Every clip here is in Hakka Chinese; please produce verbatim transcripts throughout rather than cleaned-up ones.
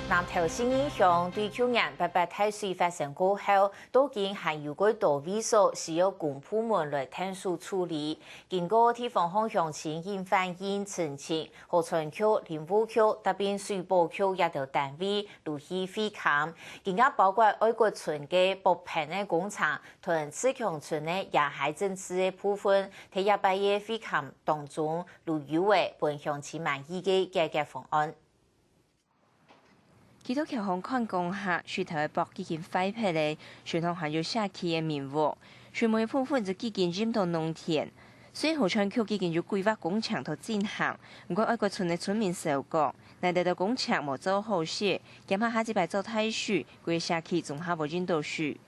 南投信義鄉對舊年八八大水發生過後，到今還有過多位所需要公部門來𢯭手處理。經過地方鄉親反映陳情，河川局、林務局、搭配水保局這兜單位陸續會勘。今下包括愛國村个駁平个工程，同自強村个野溪整治个部分，在這擺个會勘當中，陸續仔分鄉親滿意个解決方案。 去到橋項看，工廈水頭个駁已經壞忒了，脣項還有社區个民屋，水門个部分就已經淹到農田。雖河川局已經有規劃工程在進行，毋過愛國村个村民就講，哪兜个工程無做好勢，驚怕下一擺做大水，歸个社區總下會淹到水。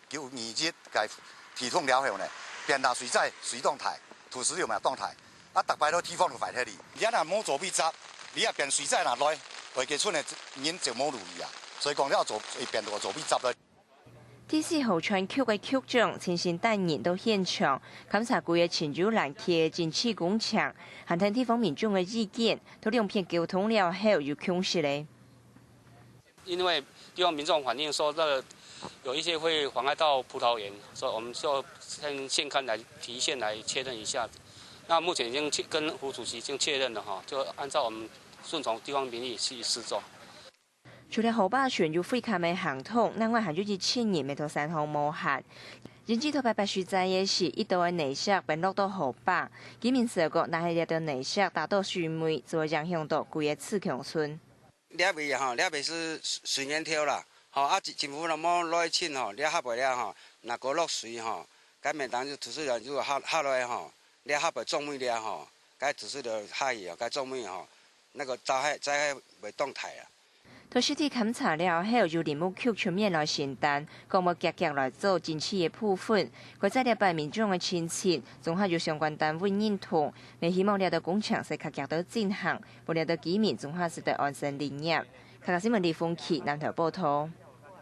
九二一个系統了後呢，變到水災水當大，土石流嘛當大，啊，逐擺都地方都壞忒哩。你若無做備閘，你若變水災若來，會計村个人就無路去啊。所以講了做，會變到做備閘了。第四河川局个局長陳新帶人到現場，勘察規个清幽欄溪个整治工程，還聽地方民眾个意見，到兩片溝通了後有共識了。 因為地方民眾反映說，這個有一些會妨礙到葡萄園，所以我們就先現勘來提線來確認一下。那目前已經確，跟胡主席已經確認了哈，就按照我們順從地方民意去施作。除了河壩脣有會勘个行動，另外還有一千人埋在山項無閒。因為在八八水災个時，一道个泥石崩落到河壩，居民就講，若係這道泥石打到水尾，就會影響到規个自強村。 這位吼，這位係水，水源頭啦，吼，啊，政，政府若無落去清吼，這下背這吼，若過落水吼，該面當就土石流就下，下來吼，這下背種物這吼，該土石流下去吼，該種物吼，那個災害，災害會當大啊。在實地勘察了後，由林務局出面來承擔，講會遽遽來做整治个部分，該在這擺民眾个陳情，總下由相關單位認同，也希望這道工程係較遽到進行， 分這兜居民總下使得安身立業。客家新聞李鳳琪南投報導。